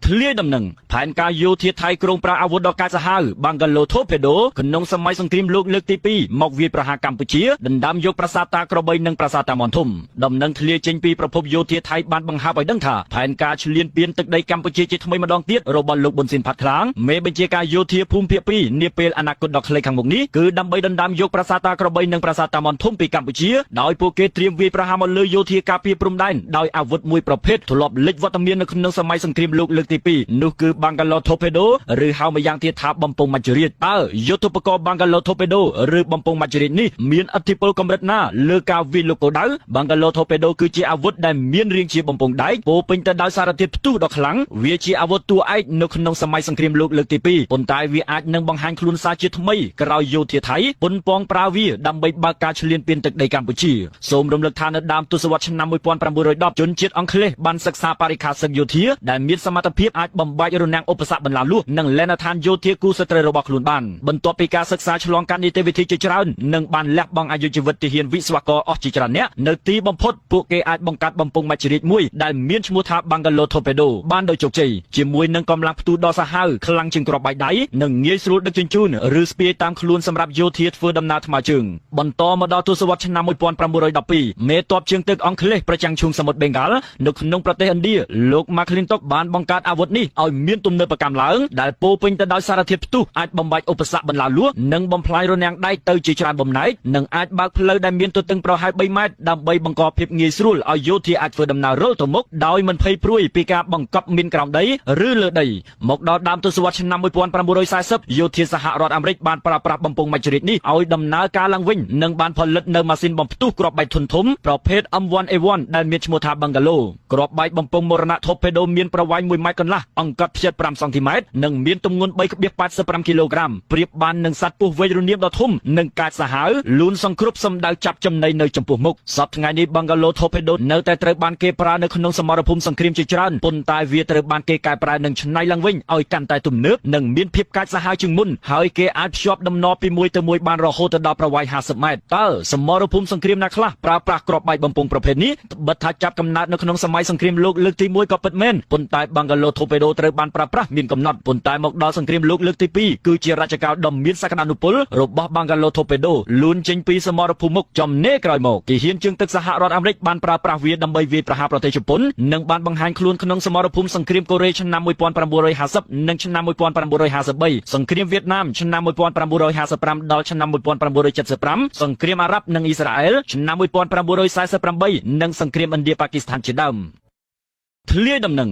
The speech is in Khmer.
ធ្លាយដំណឹងផែនការយោធាថៃគ្រោងប្រើអាវុធដ៏កាចសាហាវបាំងហ្គាឡូថូភេដូក្នុងសម័យសង្គ្រាមលោកលើកទី2មកវាយប្រហារកម្ពុជាដណ្ដើមយកប្រាសាទតាក្របីនិងប្រាសាទតាមាន់ធំ។ដំណឹងធ្លាយចេញពីប្រភពយោធាថៃបានបង្ហើបឲ្យដឹងថាផែនការឈ្លានពានទឹកដីកម្ពុជាជាថ្មីម្ដងទៀតរបស់លោកប៊ុនស៊ិនផាត់ខ្លាងមេបញ្ជាការយោធាភូមិភាគ2នាពេលអនាគតដ៏ខ្លីខាងមុខនេះគឺដើម្បីដណ្ដើមយកប្រាសាទតាក្របីនិងប្រាសាទតាមាន់ធំពីកម្ពុជាដោយពួកគេត្រៀមវាយប្រហារមកលើយោធាការពារព្រំដែនដោយអាវុធមួយប្រភេទធ្លាប់លេចវត្តមាននៅក្នុងសម័យសង្គ្រាមលោកលើកទី2នោះគឺបាំងហ្គាឡូថូភេដូឬហៅម្យ៉ាងទៀតថាបំពង់មច្ចរាជតើយុទ្ធឧបករណ៍បាំងហ្គាឡូថូភេដូឬបំពង់មច្ចរាជនេះមានឥទ្ធិពលកម្រិតណាលើការវាយលុកគោលដៅបាំងហ្គាឡូថូភេដូគឺជាអាវុធដែលមានរាងជាបំពង់ដែកពោពេញទៅដោយសារធាតុផ្ទុះដ៏ខ្លាំងវាជាអាវុធតួឯកនៅក្នុងសម័យសង្គ្រាមលោកលើកទី2ប៉ុន្តែវាអាចនឹងបង្ហាញខ្លួនសារជាថ្មីក្រោយយោធាថៃប៉ុនប៉ងប្រើវាដើម្បីបើកការឈ្លានពានទឹកដីកម្ពុជាសូមរំលឹកថានៅដើមទសវត្សរ៍ឆ្នាំ1910ជនជាតិអង់គ្លេសបានសិក្សាបរិក្ខារសឹកយោធាដែលមានសមត្ថភាពអាចបំបែករនាំងឧបសគ្គបន្លាលួសនិងលែនដ្ឋានយោធាគូសត្រូវរបស់ខ្លួនបានបន្ទាប់ពីការសិក្សាឆ្លងកាត់នីតិវិធីជាច្រើននិងបានលះបង់អាយុជីវិតទាហានវិស្វករអស់ជាច្រើនអ្នកនៅទីបំផុតពួកគេអាចបង្កើតបំពង់មច្ចរាជមួយដែលមានឈ្មោះថាបាំងហ្គាឡូថូពេដូបានដោយជោគជ័យជាមួយនឹងកម្លាំងផ្ទុះដ៏សាហាវខ្លាំងជាងគ្រាប់បែកដៃនិងងាយស្រួលដឹកជញ្ជូនឬស្ពាយតាមខ្លួនសម្រាប់យោធាធ្វើដំណើរថ្មើរជើងបន្តមកដល់ទសវត្សរ៍ឆ្នាំ1912មេតបជើងទឹកអង់គ្លេសប្រចាំឈូងសមុទ្របេងហ្គាល់នៅក្នុងប្រទេសឥណ្ឌាលោកម៉ាក្លីនតុកបានបង្កើតអាវុធនេះឲ្យមានទំនើបកម្មឡើងដែលពោពេញទៅដោយសារធាតុផ្ទុះអាចបំបែកឧបសគ្គបន្លាលួសនិងបំផ្លាញរនាំងដែកទៅជាច្រើនបំណែកនិងអាចបើកផ្លូវដែលមានទទឹងប្រហែល3ម៉ែត្រដើម្បីបង្កភាពងាយស្រួលឲ្យយោធាអាចធ្វើដំណើររលទៅមុខដោយមិនភ័យព្រួយពីការបង្កប់មីនក្រោមដីឬលើដីមកដល់ដើមទសវត្សរ៍ឆ្នាំ1940យោធាសហរដ្ឋអាមេរិកបានប្រើប្រាស់បំពង់មច្ចរាជនេះឲ្យដំណើរការឡើងវិញនិងបានផលិតនៅម៉ាស៊ីនបំផ្ទុះគ្រាប់បែកធុនធំប្រភេទ M1A1 ដែលមានឈ្មោះថា Bungalow គ្រាប់បែកបំពង់មរណៈថូភេដូមានប្រវែង1ម៉ែត្រកន្លះអង្កត់ផ្ចិត5សង់ទីម៉ែត្រនិងមានទម្ងន់3.85គីឡូក្រាមប្រៀបបាននឹងសត្វពស់វែករនាមដ៏ធំនិងកាចសាហាវលូនសង្គ្រប់សម្ដៅចាប់ចំណីនៅចំពោះមុខសប្តាហ៍ថ្ងៃនេះ Bungalow Torpedo នៅតែត្រូវបានគេប្រើនៅក្នុងសមរភូមិសង្គ្រាមជាច្រើនប៉ុន្តែវាត្រូវបានគេកែប្រែនិងច្នៃឡើងវិញឲ្យកាន់តែទំនើបនិងមានភាពកាចសាហាវជាងមុនហើយគេអាចភ្ជាប់តំណពីមួយទៅមួយបានរហូតដល់ប្រវែង50ម៉ែត្រតើសមរភូមិសង្គ្រាមណាខ្លះប្រើប្រាស់គ្រាប់បែកបំពង់ប្រភេទនេះត្បិតថាចាប់កំណើតនៅក្នុងសម័យសង្គ្រាមលោកលើកទី1ក៏ពិតមែនប៉ុន្តែ Bungalow Torpedo ត្រូវបានប្រើប្រាស់មានកំណត់ប៉ុន្តែមកដល់សង្គ្រាមលោកលើកទី2គឺជារជ្ជកាលដ៏មានសក្តានុពលរបស់ Bungalow Torpedo លូនចេញពីសមរភូមិមុខចំណេក្រោយមកទាហានជើងទឹកសហរដ្ឋអាមេរិកបានប្រើប្រាស់វាដើម្បីវាយប្រហារប្រទេសជប៉ុននិងបានបង្ហាញខ្លួនក្នុងសមរភូមិសង្គ្រាមកូរ៉េឆ្នាំ1950និងឆ្នាំ1953សង្គ្រាមវៀតណាមឆ្នាំ1955ដល់ឆ្នាំ1975សង្គ្រាមអារ៉ាប់និងអ៊ីស្រាអែលឆ្នាំ1948និងសង្គ្រាមឥណ្ឌាប៉ាគីស្ថានជាដើមធ្លាយដំណឹង